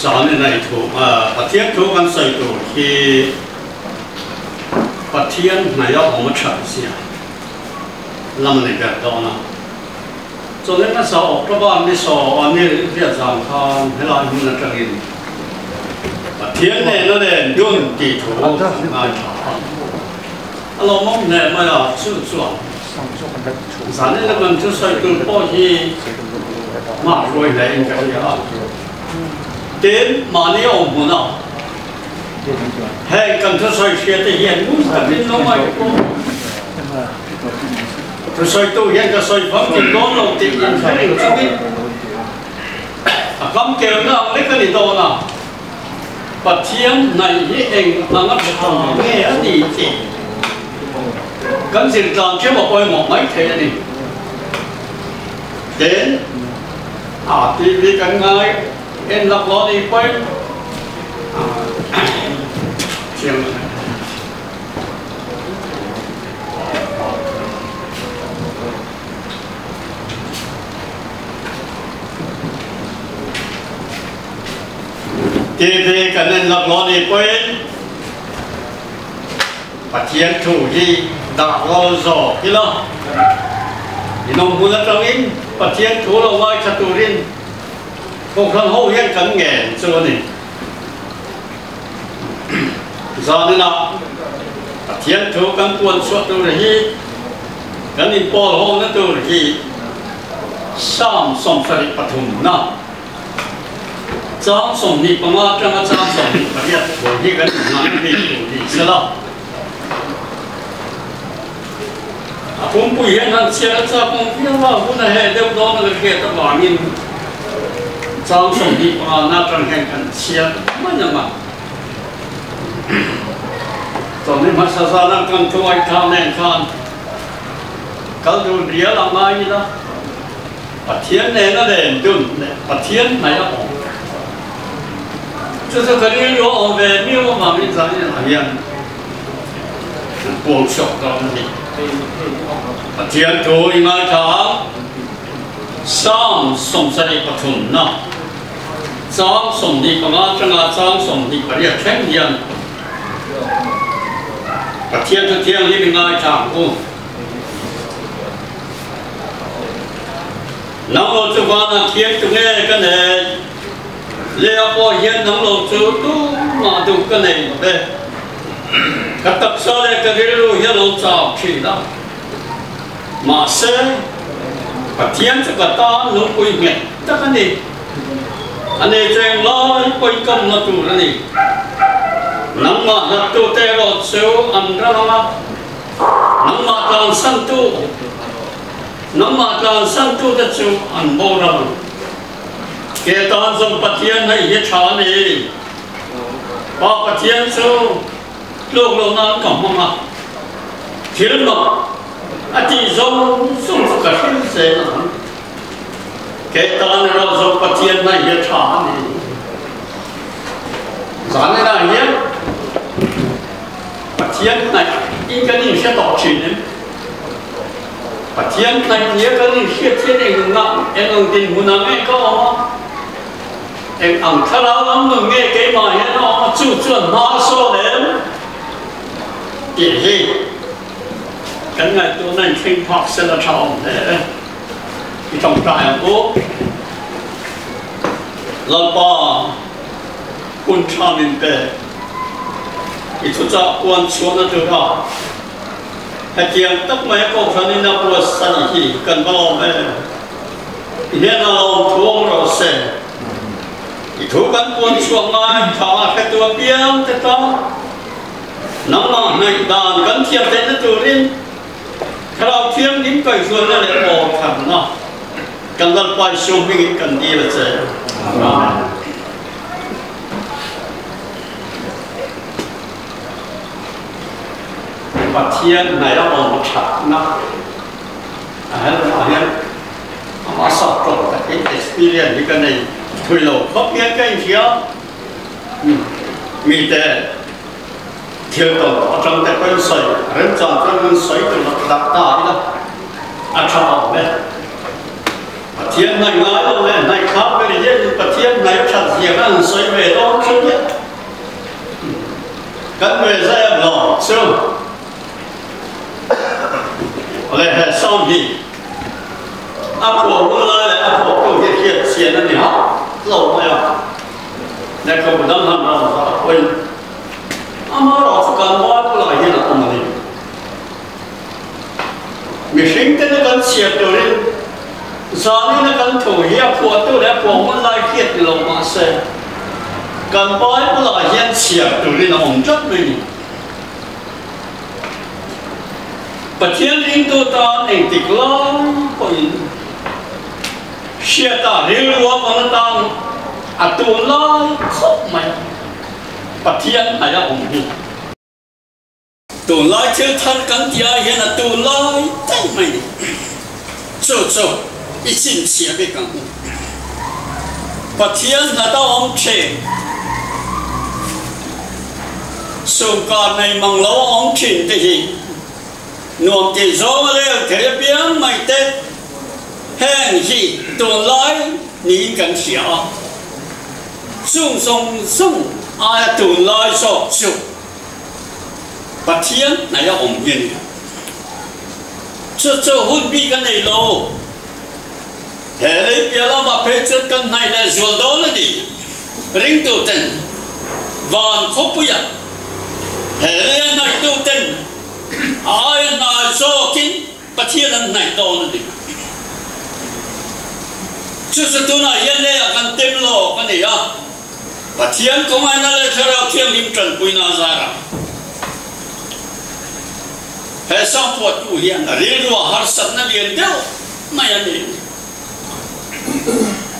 Zan in a i thu Pathian thu kan sawi tur hi Pathian hnaih a awm a that zia lam a ni ber dawn a. Chawlhni hmasa October ni saw ni riat zan khan helai hmun atangin Pathian nena len dun tih thu kan ngaithla a. A lawmawm hle mai a, chu chuan zanin a kan thusawi tur pawh hi hmahruai hle in ka hria a. Tin, mahni awm hmunah heng kan thusawi hria te hian ngun takin lo ngaihtuah. Thusawitu hian ka sawi famkim dawn lo tih inhre reng chungin a kamkelna ang lek a ni dawn a, Pathian hnaih hi eng anga tha nge a ni tih kan zir tlan theuh a pawimawh mai thei a ni. Tin, a TV kan ngai en lak lo ni pawhin thiam a ni. TV kan en laklawh nih pawhin Pathian thu hi dah lo zawk ila, inawm hmun atangin Pathian thu lo ngaithla turin Kohhran ho hian kan ngen chu a ni. Zaninah Pathian thu kan puan chhuah tur hi kan inpawl hawna tur hi Psalm 73 na chang 25 atanga chang 28 thu hi kan inhman bik tur ni sela. A pumpui hian han chhiar a chak awm viau a, hun a heh deuh dawn a ka hriat avangin chang 25 na atang hian kan chhiar mai ang a. Chawhni hmasa zan ang kan thuai tha nen khan kal dun rial a ngai ila, Pathian nen a len dun leh Pathian hnaih a awm. Chu chu ka rilru a awm ve miau avangin zanin ah hian kan puang chhuak dawn a ni. Pathian thu i ngaithla ang, Psalm 73 na chang 25 atanga chang 28 thleng hian Pathian thu thianghlim i ngaithla ang u. Nang lo chu vanah khian tu nge ka nei? Lea pawh hian nang lo chu tumah duh ka nei lo ve. Ka taksa leh ka rilru hi a lo chau thin a. Mahse, Pathian chu ka tan lungpui nghet tak a ni. A nei chu englai pawhin ka awmna tur a ni. Nangmah hlattute erawh chu an ral ang a, nangmah tlansantu, nangmah tlansantute chu an boral ang. Ke tan zawng Pathian hei hi tha a ni. Pa Pathian chu tluk loh nan ka hmang a, thil mak a tih zawng zawng chu ka hrilh zel ang. Ke tan erawh zawng Pathian hei hi tha a ni. Zan enah hian Pathian hnaih in kan inhre tawh thin em? Pathian hnaih nia kan inhriat hian eng ang eng ang dinhmun ah nge ka awm a? Eng ang thlarau lam nun nge keimah hian a awm a? Chu chuan hma a sawn em? Tih hi kan ngaihtuahna in thleng phak sel a tha awm hle e. I tawngtai ang u. Lalpa hun tha min pe. I thuchah puan chhuahna tura hetiang tak mai a kohhran in a buatsaih hi kan va lawm em? I hnenah lawm thuang rawh se. I thu kan puan chhuah ngai tha a hretu apiang te tan nangmah hnaih dan kan thiam theihna turin Thlarau Thianghlim kaihhruaina leh aw tharna kan Lalpa Isua hmingin kan dil a che. Amen. Pathian hnaih a awm thatna a helmah hian amah sap tawng takin experience hi ka nei thui lo khawp hian ka inhria. Mite thil tawng atang te pawhin sawi remchang chuan kan sawi tur dak dak ta ila a tha awm e. Pathian hnaih ngai lo leh hnaih khap ber hian Pathian hnaih a that zia. tiang an sawi ve dawn thin nia. Kan ve zai ang lo chu. Awle he song hi a phuah hun lai leh a phuahtu hi hriat chian a ni hauh lo mai a. Lehkhabu dang han rawn zah pawhin amaherawh chu kan Bible ah hian a awm a ni. Mihring tena kan chhiar turin zanina kan thu hi a phuahtu leh a phuah hun lai hriat ni lo mah se kan Bible ah hian chhiar turin a awm tlat mai ni. Pathian ringtu tan engtik lai pawhin hriata rilru a vawn atan a tun lai khawp mai a, Pathian hnaih a awm hi. Tunlai thil thar kan tih ai hian a tunlai daih mai ni. Chu chu i chhinchhiah bik ang u. Pathian hlata awm thin, sumkar nei mang lo a awm thin te hi nuam tih zawng a lel thei apiang mai te heng hi tunlai niin kan hria a. Chung zawng zawng aia tunlai zawk chu Pathian hnaih a awm hi a ni. Chu chu hun bik a nei lo. He lei piah lamah phei chuan kan hnaih leh zual dawn a ni. Ringtuten van khawpuiah he lei a hnaihtuten a aia hnai zawkin Pathian an hnaih dawn a ni. Chu chu tunah hian leiah kan tem lawk a ni a. Pathian kawngaihna leh Thlarau Thianghlim tanpuina a zar a. He sangphuattu hian a rilrua harsatna lian deuh mai a ni.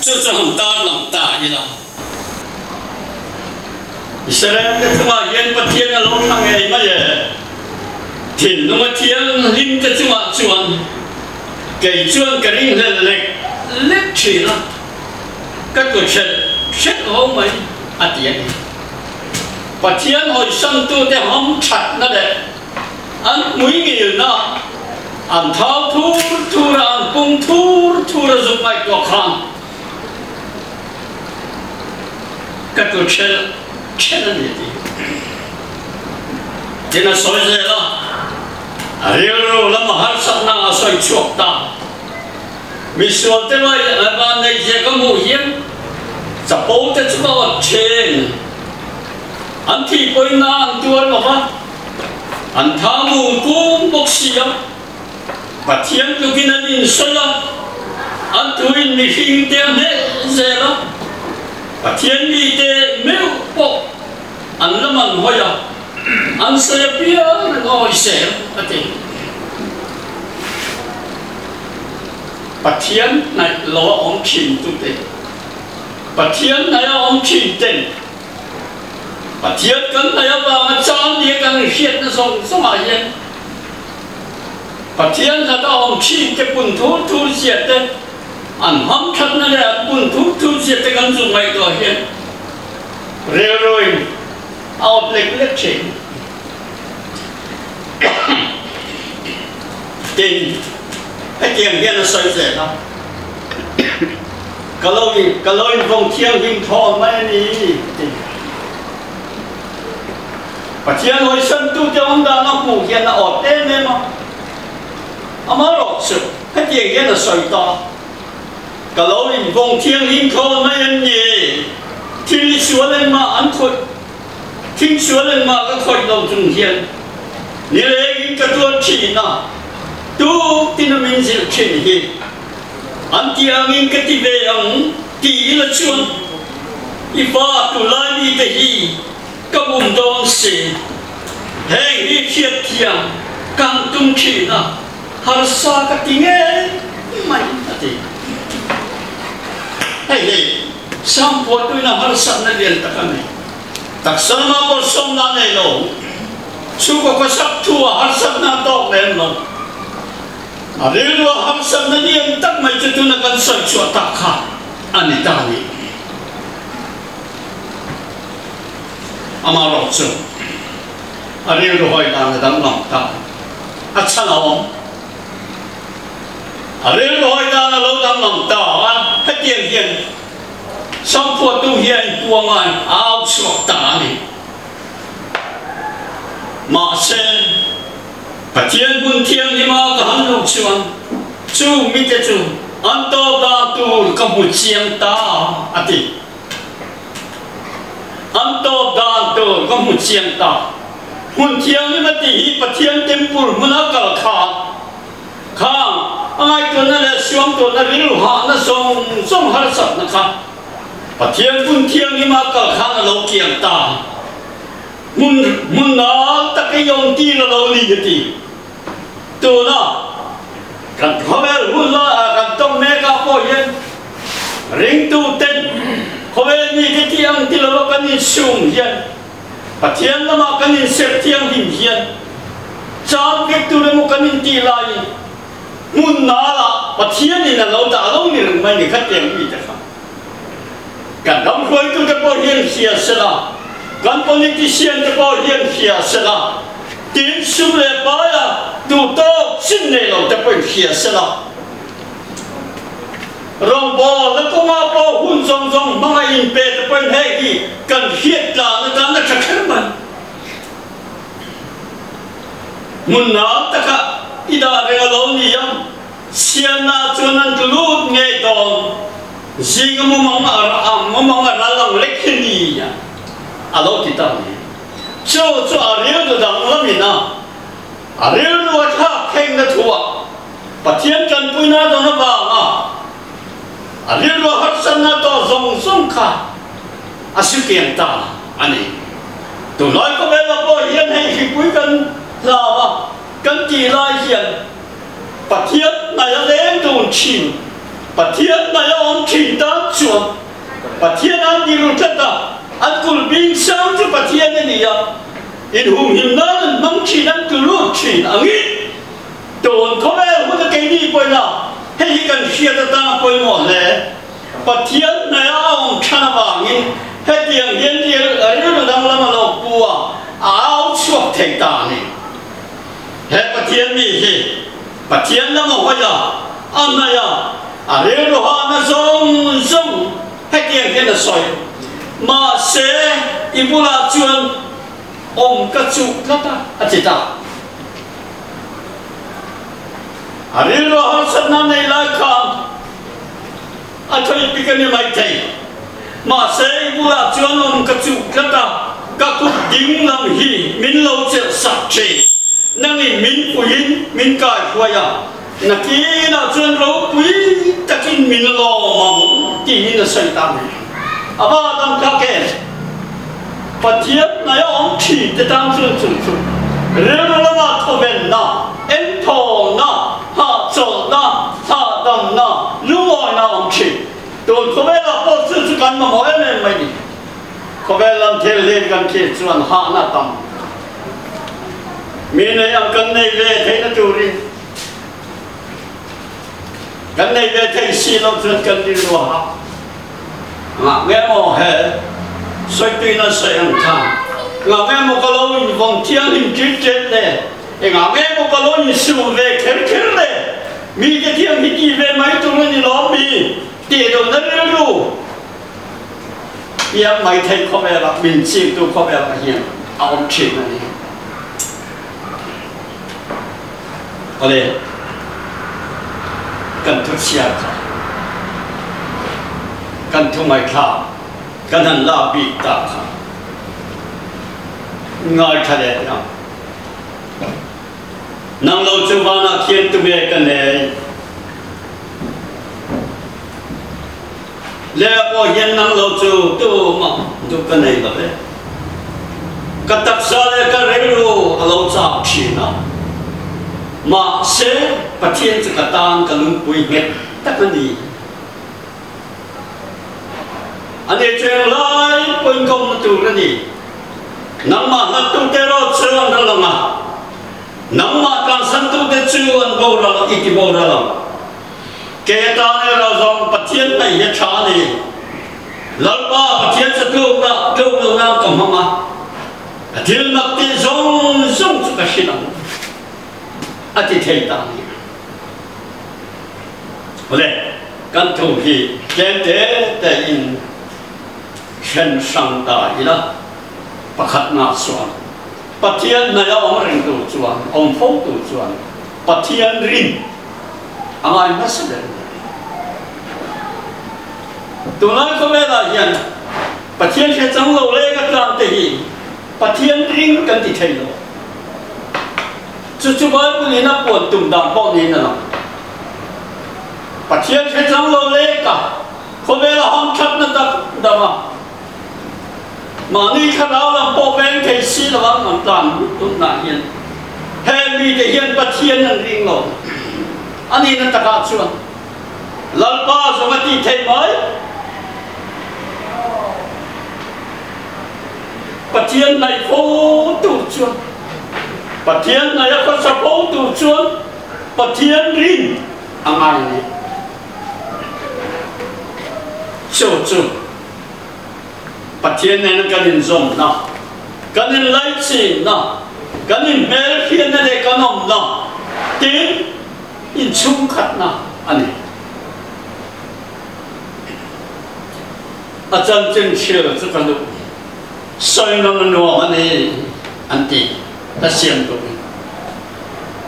Chu chu han tarlang ta ila. Israel te chungah hian Pathian a lo thla ngei mai e. Thinlung a thianghlim te chungah chuan kei chuan ka ringhlel lek lek thin a. Ka tlu hrelh hrelh ho mai a ti a ni. Pathian hawisangtute ham thatna leh an hmuingilna an thau thur thur a, an pung thur thur a zuk ngaihtuah khan ka tlu hrelh hrelh a ni a ti. Tin a sawi zel a, a rilru lama harsatna a sawi chhuak ta. Misual te mai van nei zia ka hmuh hian chapo te chu ka awt thin. An thih pawhin na an tuar lo va, an tha mung kung bawk si a. Pathian tlukin an insawi a, an thuin mihring te a hneh zel a. Pathian mite meuh pawh an la man hawi a, an sawi apiang an awi zel a ti. Pathian hnaih lo a awm thin tute, Pathian hnaih a awm thin ten, Pathian kan hnaih avanga chang nia kan inhriatna zawng zawngah hian Pathian hlat a awm thin te pun thur thur zia te, an hamthatna leh an pun thur thur zia te kan zung ngaihtuah hian rilruin a awp lek lek thin. Tin, hetiang hian a sawi zel a, Ka lo in, ka lo invawng thianghlim thawn mai a ni, ti. Pathian hawisantute awm dan a hmuh hian a awt em em a. Amaherawh chu, hetiang hian a sawi ta, Ka lo invawng thianghlim thawn mai a ni, thil i sual engmah an khawih. Thing sual engmah ka khawih lo chung hian nilengin ka tuar thin a, tuk tin a min zilh thin hi an ti angin ka ti ve ang ti ila chuan i fa tulai mite hi ka bum dawn si. Heng hi hriat thiam ka han tum thin a, harsa ka ti ngei mai a ti. Hei hi Sangphuatuin a harsatna lian tak a nei. Taksa lama pawh sawmna a nei lo. Chhungkaw khawsak thu a harsatna a tawk lem lo. A rilru a harsatna lian tak mai chu tuna kan sawi chhuah tak kha a ni ta a ni. Amaherawh chu a rilru hawi dan a danglam ta. A chhan a awm. A rilru hawi dan a lo danglam ta a, hetiang hian. Sam phuahtu hi a inpuang a, a au chhuak ta a ni. Mahse, Pathian hmun thianghlima ka han luh chuan chu mite chu an tawp dan tur ka hmu chiang ta a ti. An tawp dan tur ka hmu chiang ta. Hmun thianghlima tih hi Pathian temple hmuna kal khan Khang a ngaihtuahna leh suamtuahna rilru hahna zawng zawng harsatna kha Pathian hmun thianghlim-ah kal khan a lo kiang ta. Hmun hmun nal tak i awm tir a lo ni a ti. Tuna kan khawvel hun laiah kan tawng mek-ah pawh hian ringtu ten khawvel mite tih ang ti lova kan insum hian Pathian lamah kan inserh thianghlim hian chang vek tur emaw kan intih laiin hmun nalah Pathianin a lo dah lo ni reng mai ni kha tiang mite kha kan ram hruaitute pawh hian hria sela, kan politician te pawh hian hria sela, tin sum leh paia duh tawk chin nei lo te pawhin hria sela. Rawngbawlna kawngah pawh hun zawng zawng hmanga inpe te pawhin hei hi kan hriat tlan atan a tha kher mai. Hmun nal taka i dah reng a lo ni ang, siamna chuan an tlu lut ngei dawn. Zinga mumang a ang mumang a ral ang lek hi ni a lo ti ta mai. Chu chu a rilru danglamin a a rilru a thlak thlengna thuah Pathian tanpuina dawn avanga a rilru harsatna tawh zawng zawng kha a si kiang ta a ni. Tunlai khawvelah pawh hian hei hripui kan hlau a, kan tih lai hian Pathian hnaih a leng dun thin, Pathian hnaih a awm thin tan chuan Pathian an ni ru tlat a, an kulh bing sang chu Pathian a ni a, inhumhim nan an hmang thin, an tlu lut thin angin. Tun khawvel hun a keini pawina hei hi kan hriat atan a pawimawh hle. Pathian hnaih a awm than avangin hetiang hian rilru danglam a lo pu a, a au chhuak thei ta a ni. He Pathian mi hi Pathian lam a hawi a, a hnaih a, a rilru hahna zawng zawng hetiang hian a sawi. Mahse, i bulah chuan awm ka chuh tlat a, a ti ta. A rilru harsatna nei lai khan a thawi pik a ni maithei. Mahse, i bulah chuan awm ka chuh tlat a, ka kut ding lam hi min lo chelh sak thin. Nangin min puiin min kai hruai a, nakinah chuan ropui takin min lawm ang tiin a sawi ta mai. A va dam thlak em? Pathian hnaih a awm thin te tan chuan chung chu rilru lama thawvenna, engthawlna, hahchawlhna, hahdamna, lungawina a awm thin. Tun khawvelah pawh chu chu kan mamawh em em mai ni. Khawvel lam thil hlir kan thlir chuan hahna tam mi nei ang kan nei ve theihna turin kan nei ve thei si lo chuan kan rilru a hah. Ngah nge maw he sawitui na sawi ang kha? Ngah nge maw ka lo invawng thianghlim ṭit ṭet le? Engah nge maw ka lo insum ve kher kher le? Mite thiang hi ti ve mai tur a ni lawm mi? Tih lohna rilru piang mai thei khawvelah min chimtu khawvelah hian a awm ṭhin a ni. Awle, kan thu chhiar kha, kan thu ngaithla kan han lak bik ta kha ngaithla leh teh ang. Nang lo chu vanah khian tunge ka nei? Leh pawh hian nang lo chu tumah duh ka nei lo ve. Ka taksa leh ka rilru a lo chak thin a. Mahse, Pathian chu ka tan ka lungpui nghet tak a ni. A ni chu englai pawhin ka awmna tur a ni. Nangmah hlattu te erawh chu an ral ang a, nangmah tlangsantute chu an boral i ti boral ang. Kei atan erawh zawng Pathian hnaih hi a tha a ni. Lalpa Pathian chu tlukna tluk lo nan ka hmang a, a thil mak tih zawng zawng chu ka hrilh ang a ti thei ta a ni. Awle, kan thu hi tlem te te in. Then hrang ta ila, pakhatna chuan Pathian hnaia awm reng tur chuan, awm fo tur chuan Pathian rin a ngai hmasa ber mai. Tunlai khawvelah hian Pathian hre chang lo leng a tlang te hi Pathian ring kan ti thei lo. Chu chu Bible in a puan tum dan pawh niin a lang. Pathian hre chang lo leng a khawvela hamthatna tak dang a, mahni thlarau lam pawh veng thei si lo ang an tlan tunah hian he mite hian Pathian an ring lo a nihna takah chuan Lalpa zawng a tih theih mai. Pathian hnaih fo tur chuan, Pathian hnaih a khawsa fo tur chuan Pathian rin a ngai a ni. Chu chu Pathian nena kan inzawmna, kan inlaichinna, kan inhmelhriatna leh kan awmna tin inchhungkhatna a ni. A chanchin hrial chu ka duh. Sawi ngam a nuam a ni an ti. Hla siamtu in.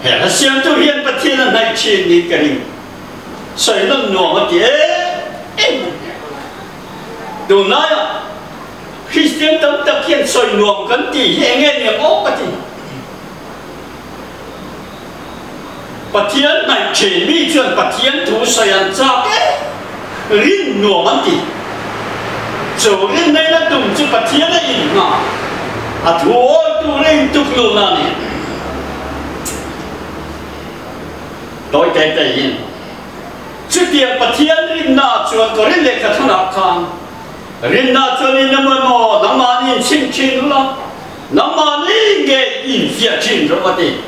He hla siamtu hian Pathian a hnaih thin niin ka ring. Sawi ngam nuam a ti em em a ni. Tunlaiah Kristian tam tak hian sawi nuam kan tih hi eng nge niang aw ka ti. Pathian hnaih thin mi chuan Pathian thu sawi an chak e, rin nuam an ti. Chu rinneihna tum chu Pathian a inngah, a thu awi tur a intuk luhna a ni. Tawi te te in chutiang Pathian rinna chuan Korin lehkha thlanah khan rinna chuan in emaw emaw nangmahni inchhim thin ula, Nangmahni nge infiah thin rawh a ti.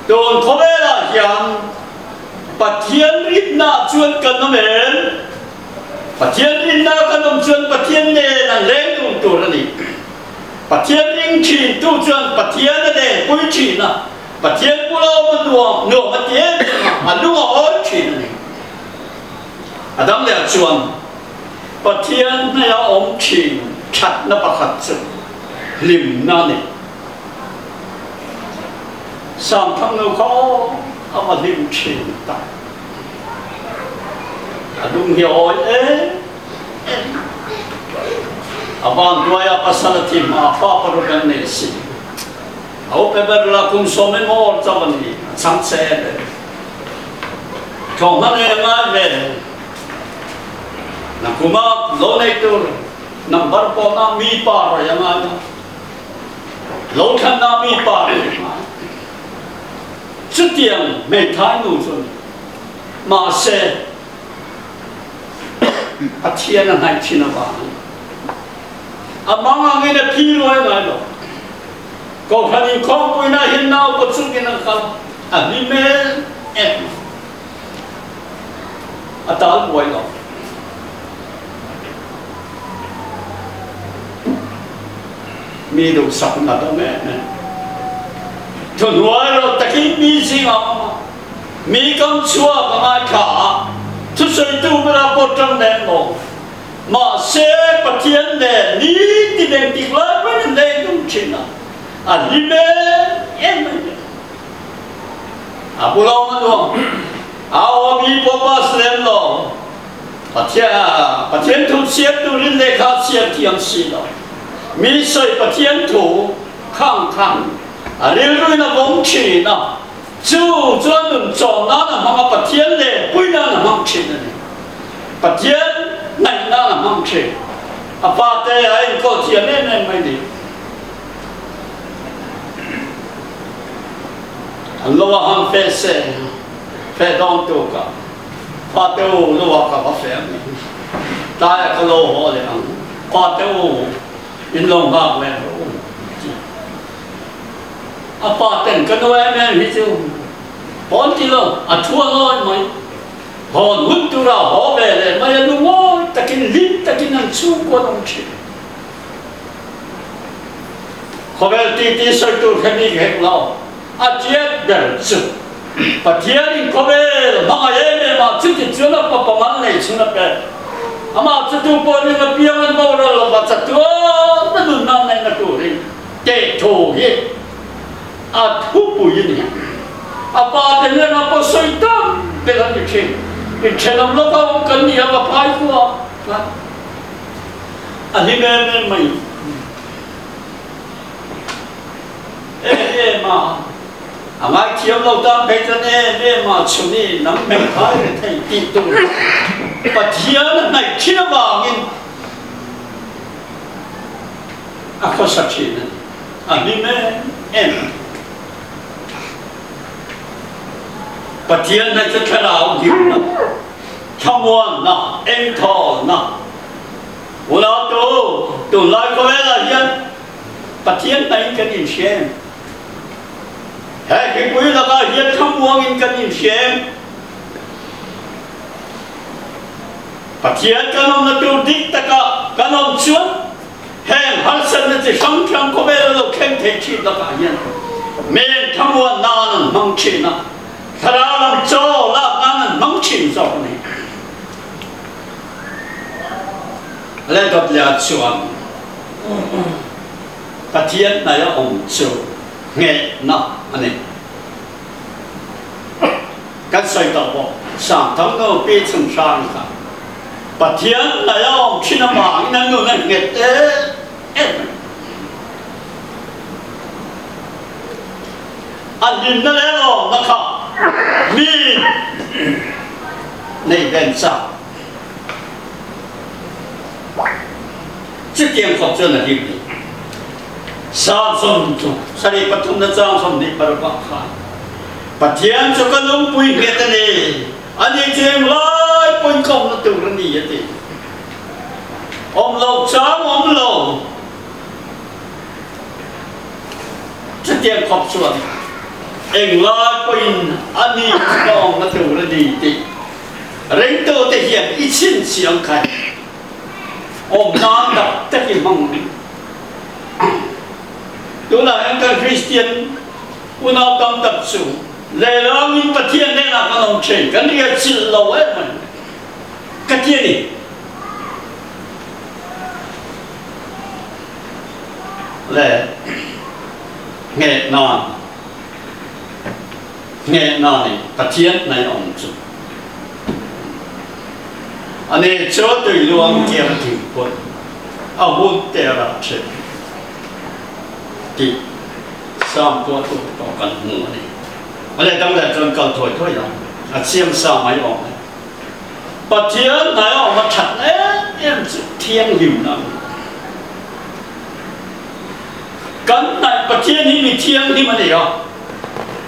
Tun khawvelah hian Pathian rinna chuan kan awm em? Pathian rinna kan awm chuan Pathian nen an leng dun tur a ni. Pathian ring thin tu chuan Pathian a lenpui thin a, Pathian bula awm a nuam nuam a ti em em a, a lung a awi thin a ni. A dang leh chuan Pathian hnaia awm thin thatna pakhat chu hlimna a ni. Sangthangnu kha aw a va hlim thin tak. A lung hi a awi em em. A vanduaia pasal a thi hma fa paruk an nei si. A upe ber la kum sawm emaw chauh a ni, a chhang che em em. Thawhhma nei a ngai ve. Nakuma lo nei tur Number pawna mi pa rawi a ngai a, lo thlanna mi pa rawi a ngai. Chutiang hmeithai nu chu a ni. Mahse, Pathian a hnaih thin avangin a mang angin a phi luai ngai lo. Kohhran inkhawmpuina hian naupa chungin a kal a hlim em em a. A tal buai lo. Mi duhsak nat awm em em. Thuhnuai lo takin mi zingah a awm a, mi kam chhuak a ngaithla a, thusawitu bera pawh tang nen lo. Mahse, Pathian nen nitin engtik lai pawhin an leng dun thin a, a hlim em em mai le. A bula awm a nuam. A aw mi pawh pass lem lo. Pathian Pathian thu chhiar turin lehkha chhiar thiam si lo. Mi sawi Pathian thu khang khang a rilruin a vawng thin a, chu chuan nun chawm nan a hmang a, Pathian lehpui nan a hmang thin a ni. Pathian hnaih nan a hmang thin. A pate a enkawl thiam em em mai ni. An lo a han feh se, feh dawn tuk a. Fate u, lo ah ka va feh ang i. Tlai ah ka lo haw leh ang. Fate u, in lo nghak leh rawh u, a ti. A pa ten ka nu em em hi chu hawn ti lo, a thu a ngawi mai. Hawn hun tura haw ve leh mai a lungawi takin hlim takin an chhungkuan awm thin. Khawvel titi sawi tur kha bik hek lo, a tiat ber chu Pathianin khawvel hmangaih em em ah chuti chuan a fapa mal nei chhun a pek. Amah chu tu pawh ring apiang an boral lo va, chatuan a nunna neihna turin teh thu hi a thupui a ni. A pa te hnenah pawh sawi tam ber an ni thin. Inthenawm lawka awm kan ni a, va phai kuah khan a hlim em em mai. Em em a, a ngaithiam lo tan phei chuan em em a chhuni nang hmeiphai re thei tih tur Pathian a hnaih thin avangin a khawsa thin a ni. A hlim em em a ni. Pathian hnaih chu thlarau hlimna, thlamuanna, engthawlna, Unautu, tunlai khawvelah hian Pathian hnain kan inhria em? He hripui lakah hian thlamuangin kan inhria em? Pathian kan awmna tur dik taka kan awm chuan heng harsatna chi hrang hrang khawvel a lo thleng thei thin lakah hian men thlamuan nan an hmang thin a, thlarau lam chaw lak nan an hmang thin zawk a ni. Le dawtlia chuan Pathian hnaih a awm chu nghehna a ni. Kan sawi tawh bawk, Sangthang nu pi chung hrang kha Pathian hnaih a awm thin avangin a nun a nghet em em a ni. A hlimna leh lawmna kha mi neih ven chak. Chutiang khawp chuan a hlim ni. Samson chu sarih pathumna chang 26 ah khan Pathian chu ka lungpui nghet a ni, ani chu englai pawhin ka awmna tur a ni a ti. Awm lo chang awm lo. Chutiang khawp chuan englai pawhin ani chu ka awmna tur a ni tih Ringtute hian i chhinchhiang kha awm nan tak tak i hmang rih. Tunah hian kan Kristian unau tam tak chu lehlangin Pathian hnenah kan awm thin, kan riahchilh lo em mai. Ka ti a ni. Le ngheh nan. Hnehna nih Pathian hnaih a um cu. Ani cu tuiluang tiang thingput a hun te a rak ṭhin ti Psalm tuahtu pawh kan hmu a ni. A le dang le cun kal thawi thawi lo a chiang sa mai awm e. Pathian hnaih a um a ṭhat em em cu thianghlimnak a ni. Kan hnaih Pathian hi mi thianghlim a ni a.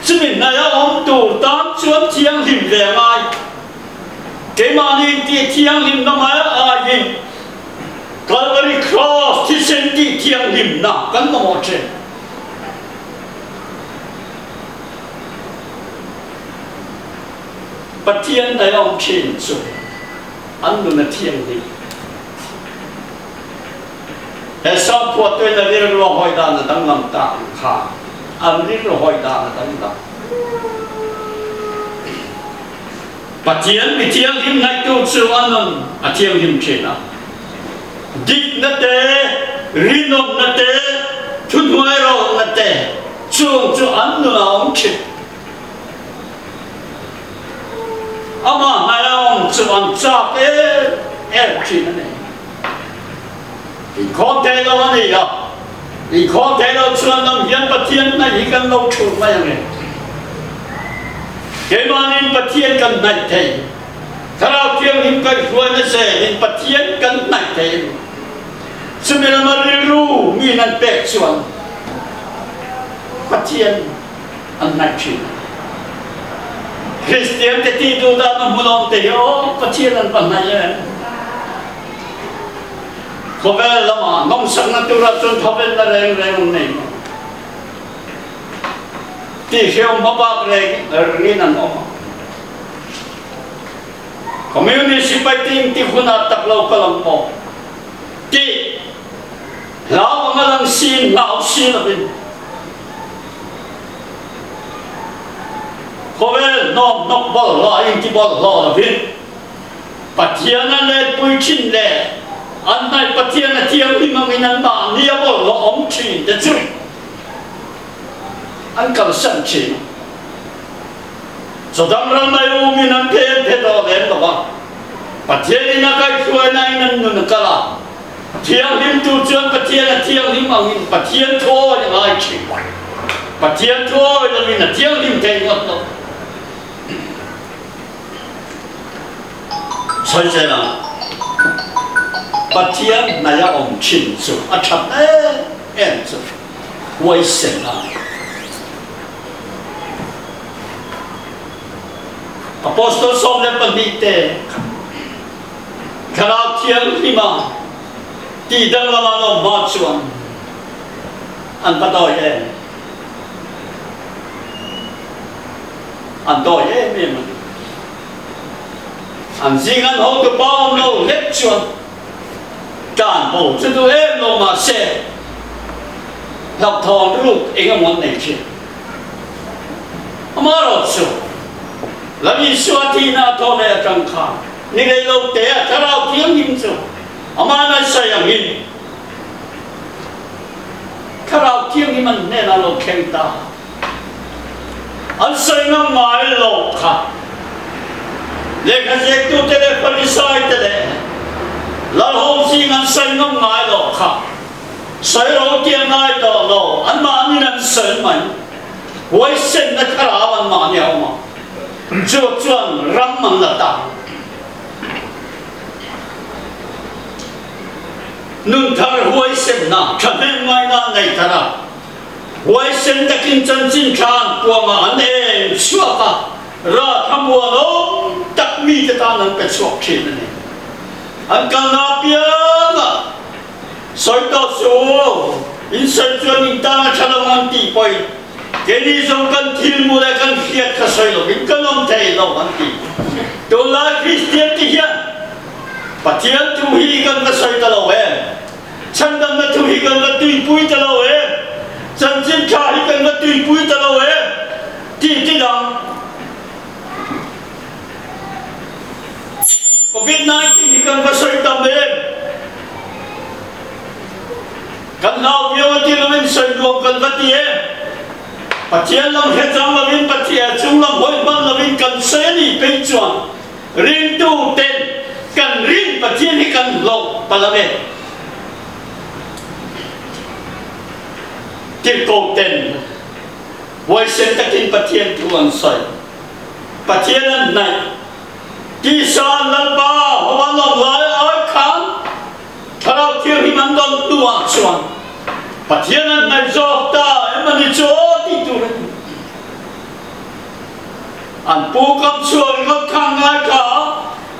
Chumi hnaih a awm tur tan chuan thianghlim ve a ngai. Keimahni tih thianghlimna mai aiin Calvary Cross thisen tih thianghlimna kan mamawh thin. Pathian hnaih a awm thin chu an nun a thianghlim. He Sapkhua tuin a rilru a hawi dan a danglam ta ang kha an rilru hawi dan a danglam. Pathian mi thianghlim ngaihtu chu a nun a thianghlim thin a. Dikna te, rinawmna te, thuhnuairawlna te chung chu an nun a awm thin. Amah hnaih a awm chu an chak em em thin a ni. Inkhawm thei lo a ni a, inkhawm thei lo chuan lam hian Pathian hnaih hi kan lo thulh mai ang e. Keimahniin Pathian kan hnaih thei, Thlarau Thianghlim kaihhruaina zelin Pathian kan hnaih thei a ni. Chumi lama rilru miin an pek chuan Pathian an hnaih thin. Kristian te tih duh dan a hmunawm te hi aw Pathian an va hnaih em? Khawvel lamah nawmsakna turah chuan thawvenna reng reng an nei lo. Tihhriam hmabak reng rengin an awm a. Communist sipai ting ti hunah tak lo kal ang maw tih hlau anga lang siin hlau si lovin khawvel hnawm hnawk bawlhhlawh a inti bawlhhlawh lovin. Pathian an lenpui thin leh an hnaih Pathian a thianghlim angin an mahni a bawlhhlawh awm thin te chu an kalsan thin a. Chawdang ram mai umin an phe an phe tawh lem lo va, Pathianin a kaihhruaina in an nun a kal a, thianghlim tu chuan Pathian a thianghlim angin Pathian thuawi a ngai thin. Pathian thuawi lovin a thianghlim thei ngawt lo. Sawi zel ang, Pathian hnaih a awm thin chu a that em em chu huaisen a. Apostol 12 te Thlarau Thianghlima tih danglam an awm hma chuan an va dawi em? An dawi em em a ni. An zing an hotu pa awm lo hlek chuan tan bo chu duh em lo mahse hlauhthawn ruk eng emaw an nei thin. Amaherawh chu Lal Isua thihna a thaw leh atang khan ni rei lo te a Thlarau Thianghlim chu amah ngaihsawi angin Thlarau Thianghlim an hnenah lo thleng ta. An sawi ngam ngai lo kha. Lehkha ziaktute leh Pharisaite leh Lalho zing an sawi ngam ngai lo kha. Sawi ro tia ngai tawh lo, anmahnin an sawi mai. Huaisenna thlarau anmahni a awm a, chu chuan ram an la ta. Nun thar huaisenna thahnem ngaina nei thar a. Huaisen takin chanchin tha an puang a, an eng chhuak a, ral thlamuan awm tak mite tan an pe chhuak thin a ni. An kalna apianga sawi tawh suh, in sawi chuan in tan a tha lo ang tih pawhin keini zawng kan thil mu leh kan hriat kha sawi lovin kan awm thei lo an ti. Tunlai Kristian te hian Pathian thu hi kan va sawi ta lo em? Chhandamna thu hi kan va tuipui ta lo em? Chanchin tha hi kan va tuipui ta lo em? Tih ti dang. Covid 19 hi kan va sawi tam em? Kan hlau viau a ti loin sawi nuam kan va ti em? Pathian lam hre chang loin Pathian chung lam hawi hman loin kan sawi a nih phei chuan Ringtu ten kan rin Pathian hi kan hlawh palh ang e. Tirhkoh ten huaisen takin Pathian thu an sawi. Pathian an hnaih. Tisa an Lalpa ho an awm lai ai khan Thlarau Thianghlim an dawn hnuah chuan Pathian an hnaih zawk ta em a ni chu aw tih tur a ni. An pu kam chhuak ringawt khan ngaithla a,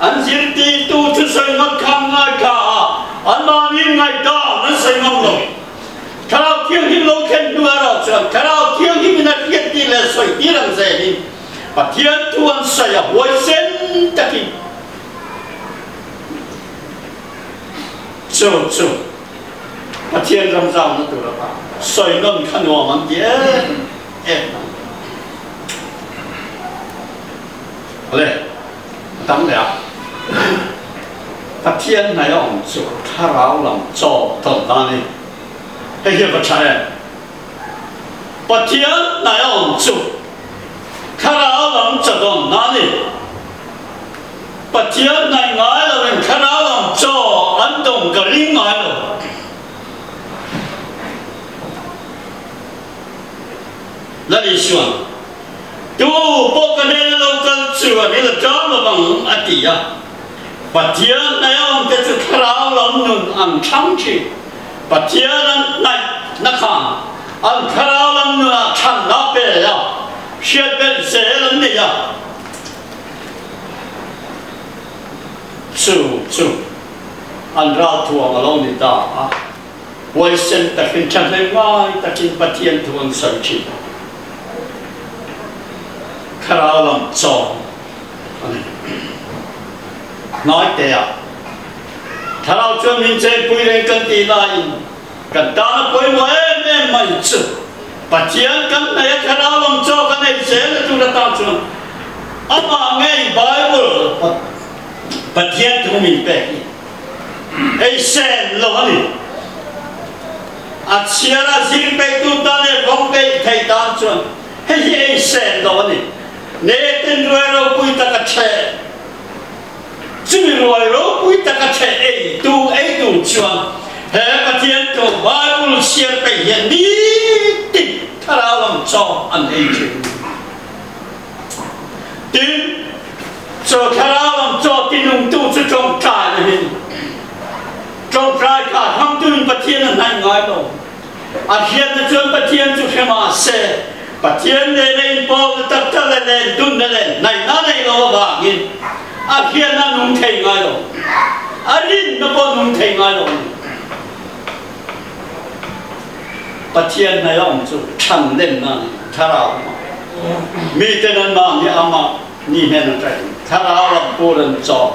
an zirtirtu thusawi ngawt khan ngaithla a, anmahni ngaihdan an sawi ngam lo. Thlarau Thianghlim lo thlen hnu erawh chuan Thlarau Thianghlimin a hriattir leh sawitir ang zelin Pathian thu an sawi a, huaisen takin chu chu Pathian ram zauna tur ata sawi nawn kha nuam an ti em em mai. Awle, a tam leh a. Pathian hnaih a awm chu thlarau lam chaw tawn ta a ni. Hei hi a va tha em? Pathian hnaih a awm chu thlarau lam chaw tawn ta a ni. Pathian hnaih ngai lovin thlarau lam chaw an dawng ka ring ngai lo. Lal Isuan, Tu pawh ka hnena lo kal chuan i la ṭam lo ang, a ti a. Pathian hnaih a awmte chu thlarau lam nun an thlang ṭhin. Pathian an hnaih na khan an thlarau lam nunah chhanna a pe a, hriat belh zel an nei a. Chu chu an ralthuam a lo ni ta a. Huaisen takin thahnem ngai takin Pathian thu an sawi thin a, thlarau lam chawm a ni. Hnaite ah thlarau chuan min chenpui reng kan tih laiin kan tan a pawimawh em em mai chu Pathian kan hnaih a thlarau lam chaw kan ei zel na tur atan chuan amah ngei Bible. Pathian thu min pek hi ei sen lo a ni. A chhiar a zir peihtu tan leh vawng peih thei tan chuan hei hi ei sen lo a ni. Netin ruai ropui tak a chheh. Chumi ruai ropui tak a chheh ei tu ei tu chuan he Pathian thu Bible chhiar peih hian nitin thlarau lam chaw an ei thin. Tin, chaw thlarau lam chaw tinungtu chu tawngtai a ni. Tawngtai kha hmangtuin Pathian a hnaih ngai lo. A hriatna chuan Pathian chu hre mah se, Pathian nena inpawlna tak tak leh lendunna leh hnaihna nei lo avangin a hriatna a nung thei ngai lo. A rinna pawh a nung thei ngai lo a ni. Pathian hnaih a awm chu thlan lenna a ni, thlarau lamah. Miten anmahni amah ni hnen atangin thlarau lam pur an chawm.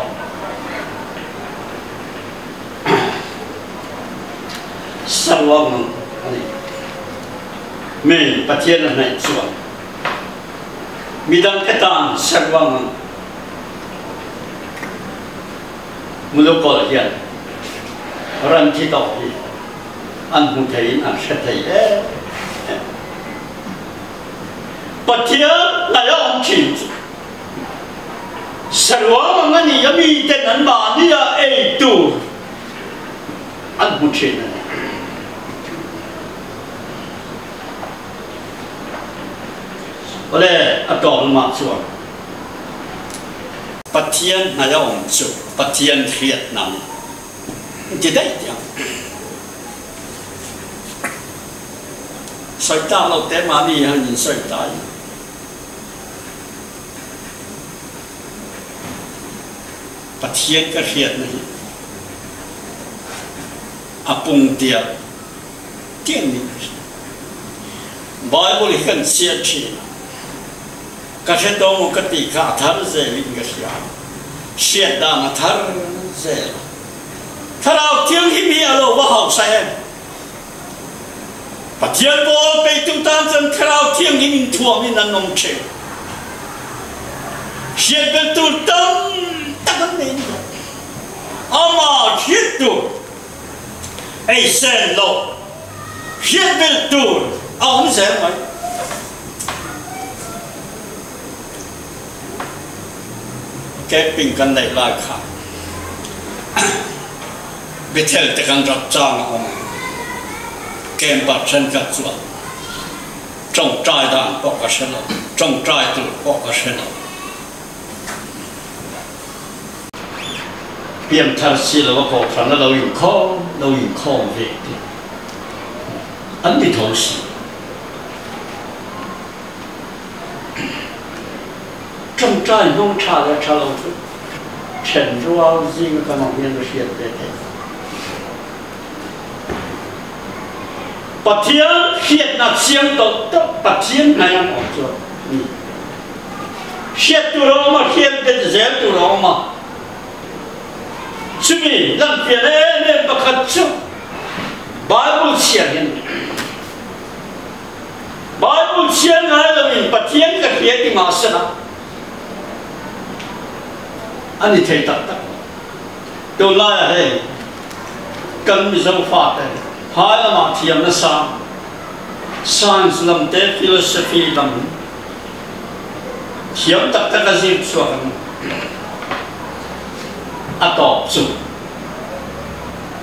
Saruang a ni. Mi Pathian a hnaih chuan midangte tan saruang Mulukawlh hian ran thi tawh hi an hmu theiin an hre thei em em. Pathian hnaih a awm thin chu Saruang ang a ni a miten an mahni a ei tur an hmu thin a ni. Awle, a tawp lamah chuan Pathian hnaih a awm chu Pathian hriatna a ni. Ti daih tih ang. Sawi tak lo te mahni han insawi ta i. Pathian ka hriatna hi a pung tial tial niin ka hria. Bible hi kan chhiar thin a, ka hre tawh maw ka tih kha a thar zelin ka hria a, hriat dan a thar zel a. Thlarau Thianghlim hi a lo va hausa em? Pathian pawl peitu tan chuan Thlarau Thianghlim inthuamin an awm thin. Hriat belh tur tam tak an nei ni lo. Amah hriat tur ei sen loh hriat belh tur a awm zel mai. Camping kan neih lai khan Bethel te kan rak chang a awm a, camp-ah thenkhat chuan tawngtai dan pawh ka hre lo, tawngtai tur pawh ka hre lo. Pianthar si lo a kohhran a lo inkhawm lo inkhawm ve te an ni tho si. Tawngtai hmang tha leh tha lo chu then rual zinga kan awm hian ka hriat ve thei. Pathian hriatna chiang tawlh tawlh Pathian hnaih ang awm chuan ni. Hriat tur a awm a, hriat bet zel tur a awm a. Chumi lanfiah em em pakhat chu Bible chhiar hi a ni. Bible chhiar ngai loin Pathian ka hria ti mahsela a ni thei tak tak lo. Tunlaiah hei kan Mizo fate phai lamah thiam nasa science lam te philosophy lam thiam tak tak a zir chhuak an a tawp chu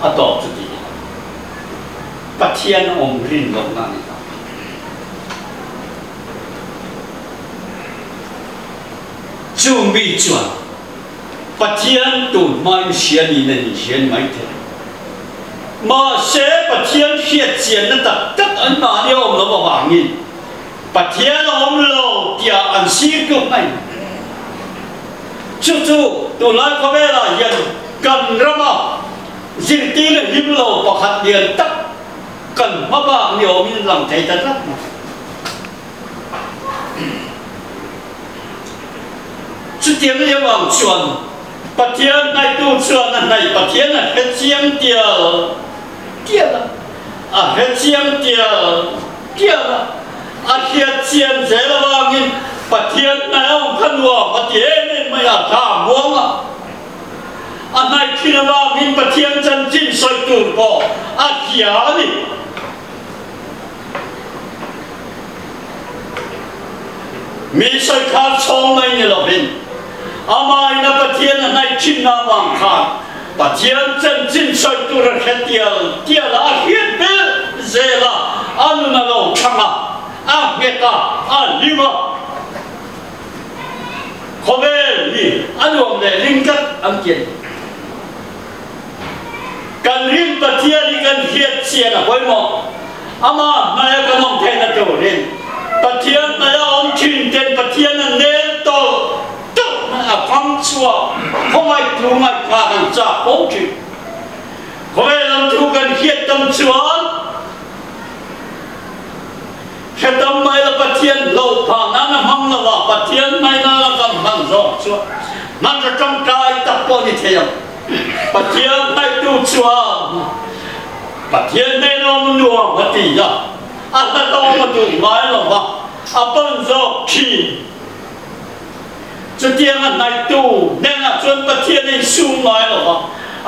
a tawp chu ti ila. Pathian awm rin lohna a ni ta. Chu mi chuan Pathian tun hmain hria niin an inhria ni mai thei. Mahse, Pathian hriat chianna tak tak anmahni a awm loh avangin Pathian a awm lo tiah an sir tluk mai. Chu chu tunlai khawvelah hian kan rama Zirtir a hlim lo pakhat lian tak kan hma bak ni awmin an lang thei ta tlat mai. Chutiang lio ang chuan Pathian hnaihtu chuan a hnaih Pathian a hre chiang tial tial a, a hre chiang tial tial a, a hriat chian zel avangin Pathian hnaih a awm kha nuam a ti em em mai a, thla a muang a. A hnaih thin avangin Pathian chanchin sawi tur pawh a hria a ni. Mi sawi khar chhawng mai ni lovin amahin a Pathian a hnaih thinna avang khan Pathian chanchin sawi tur a hre tial tial a, a hriat belh zel a, a nun a lo thang a, a nghet a, a hlim a. Khawvel hi a nuam leh ring tlat an ti a ni. Kan rin Pathian hi kan hriat chian a pawimawh. Amah hnaia kan awm theihna turin Pathian hnaia awm thin ten Pathian a nel tawlh tawlh mai a fam chhuak khawngaih thu ngaihthlak an chak fo thin. Khawvel lam thu kan hriat tam chuan Hre tam mai la Pathian hlauh phah nan a hmang lo a, Pathian mai nan a kan hman zawk chuan hman ra tangkai tak pawh ni thei ang. Pathian hnaihtu chuan Pathian nen awm nuam a ti a, a hla tawng a duh ngai lo va, a pan zawk thin. Chutiang a hnaihtu hnenah chuan Pathian a insum ngai lo va,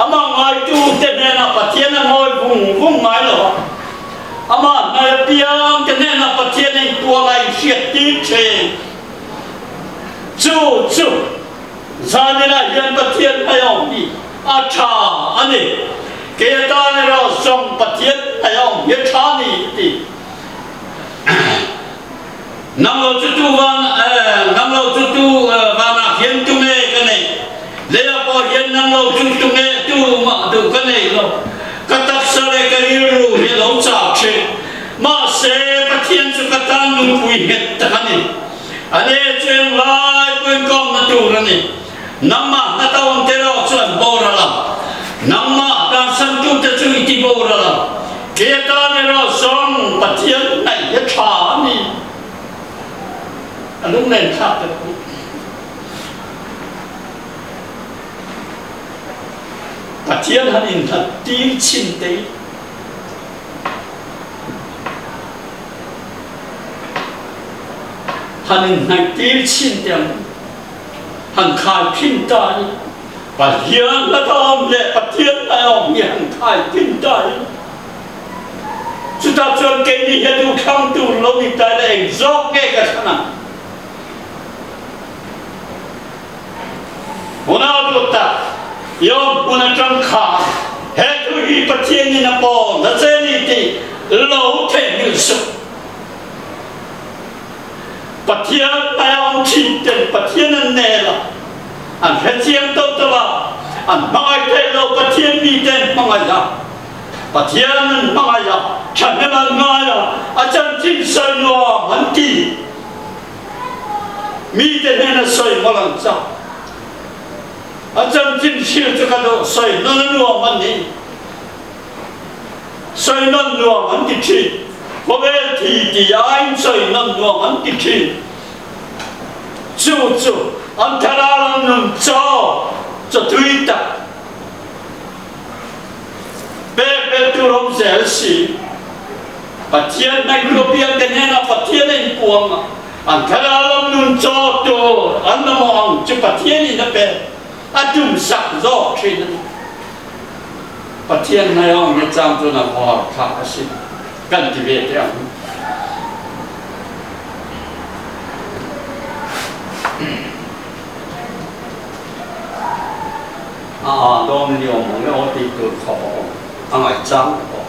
amah ngaitute hnenah Pathian a ngawi vung vung ngai lo va. Amah hnai apiang te hnenah Pathian a inpuang a inhriat tir thin. Chu chu zaninah hian Pathian hmai a awm hi a tha a ni. Kei atan erawh zawng Pathian hmai a awm hi a tha a ni a ti. Nang lo chu tu van nang lo chu tu vanah hian tu nge ka neih? Leiah pawh hian nang lo chu tu nge tu mah duh ka nei lo. Ka taksa leh ka rilru hi a lo chak thin. Mahse, Pathian chu ka tan nupui nghet tak a ni. A ne chu englai pawhin ka awmna tur a ni. Nangmah hna tawn te erawh chu an boral a, nangmah kansantute chu i ti boral a. Kei atan erawh zawng Pathian ngaih hi a tha a ni. A lunglen thlak deuh a ni. Pathian han inhlat tir chhin te hi. Han inhnaih tir chhin te ang. Han khai khin ta i Pathian hla awm leh Pathian hla awm hi han khai khin ta i chutah chuan keini hian u thlang tur lo ni ta ila eng zawk nge ka thlang ang? Huna duh tak i awm hmun atang khan he thu hi Pathianin a pawn a che ni tih lo theihnghilh suh. Pathian hmai a awm thin ten Pathian an nel a, an hre chiang to to a, an hmangaih theih lo Pathian mi te an hmangaih a, Pathian an hmangaih a, thahnem an ngai a, a chanchin sawi nuam an ti. Mi te hnena sawi mawlh an chak. A chanchin hrilh chu ka duh, sawi nawn a nuam an ni. Sawi nawn nuam an ti thin. Khawvel thi ti aiin sawi nawn nuam an ti thin. Chu chu an thlarau lam nun chaw chaw tui tak pek belh tur awm zel si. Pathian hnaihtu apiang te hnenah Pathian a inpuang a, an thlarau lam nun chaw tur an mamawh ang chu Pathianin a pek a tumsak zawk thin a ni. Pathian hmai a awm hi chang chuan a var thlak a si kan ti ve teh ang. A a dawn ni awm ang e aw tih tur khawp a awm a ngaih chang te pawh.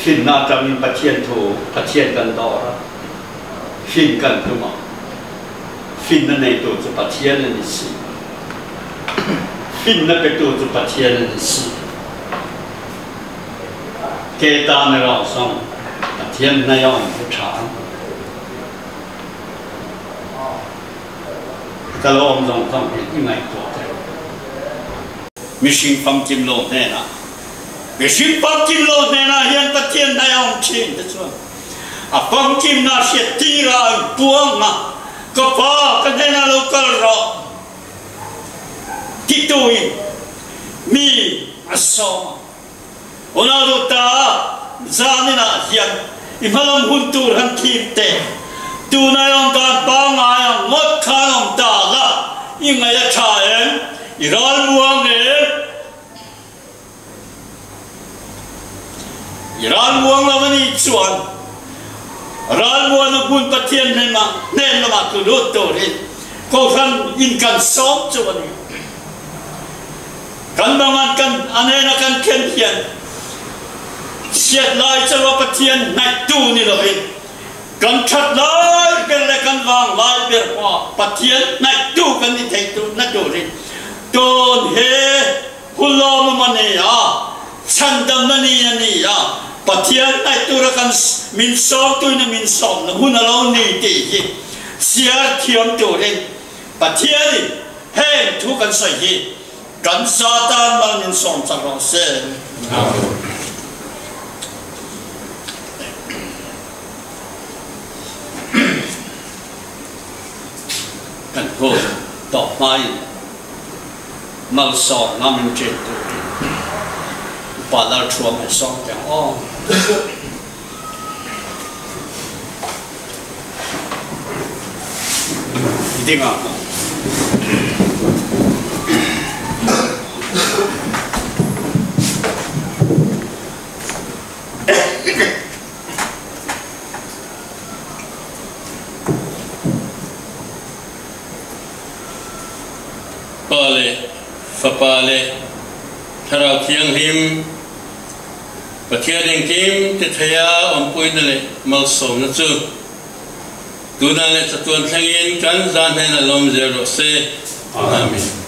Finna atangin Pathian thu Pathian kan dawr a. Fin kan tum a, finna neitu chu Pathian a ni si. Finna petu chu Pathian a ni si. Ke tan erawh zawng Pathian hnaih a awm hi tha ang. Ka lo awm zawng zawng hi i ngaihtuah teh. Mihring famkim lo hnenah, mihring famkim lo hnenah hian Pathian hnaih a awm thin te chuan A famkimna hriat tirah an puang a, Ka pa, ka hnenah lo kal rawh, tituin mi a sawm a. Unau ta, zaninah hian i hmalam hun tur han thlir teh. Tuna i awm dan pangngai ang ngawt khan awm ta la, i ngaih a tha em? I ralmuang em? I ralmuang lo a nih chuan ralmuana hmun Pathian hnen lamah tlu lut turin Kohhran in kan sawm chu a ni. Kan mangan kan a nena kan thlen hian chhiat lai chauha Pathian hnaihtu ni lovin kan that lai ber leh kan vang lai ber pawha Pathian hnaihtu kan ni thei na turin tun he Hulawmawm a ni a, chhandamna ni a ni a, Pathian hnaih tura kan min sawmtuina min sawmna hun a lo ni tih hi chhiar thiam turin Pathianin heng thu kan sawi hi kan za tan mal min sawm chak rawh se. Kan hun tawh hmain. Malsawm ngam in ṭin turin upa Lalṭhuam he sawm teh ang aw. Ding ang aw. Pa le Fapa le Thlarau Thianghlim, Pathian engkim ti theia awmpuina leh malsawmna chu tunah leh chatuan thlengin kan za hnenah lawm zel rawh se. Amen.